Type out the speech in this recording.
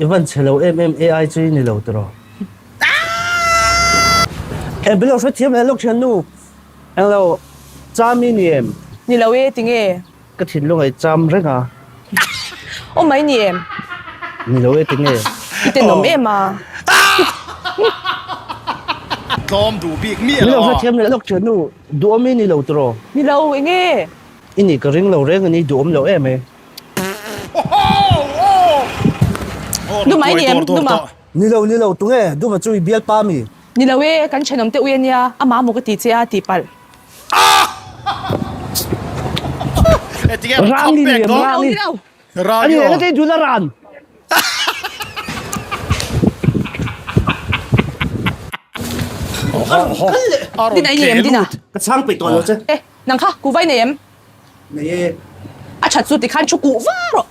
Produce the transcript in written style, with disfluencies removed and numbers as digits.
I van chhe lo em em AI chu i ni lo tiraw? E bilo hrethiam leh lawk thiannu. Englo, cham i ni em? Ni lo e, tinge? Ka thinlung a i cham reng a. Aw mai ni em? Ni lo e, tinge? I tenawm em a. Tlawm duh bik miah Ni lo lo a. hrethiam leh lawk thiannu, duhawm i ni lo tiraw? Ni lo, enge? I nih ka ring lo reng a ni, duhawm lo em e. Duma i ni em? Duma. Ni lo, ni lo, tunge? Duma chu i bialpa mi? Ni lo e, kan thenawm te ui a nia, amah maw ka ti che a tih palh. Rang i ni em? Rang i. A ni eng ate dun a ran. Dina i ni em Dina? Ka chhang peih tawh lo che. E, nang kha, kuhva i nei em? Nei e. A that chu tikhan thu kuhva rawh.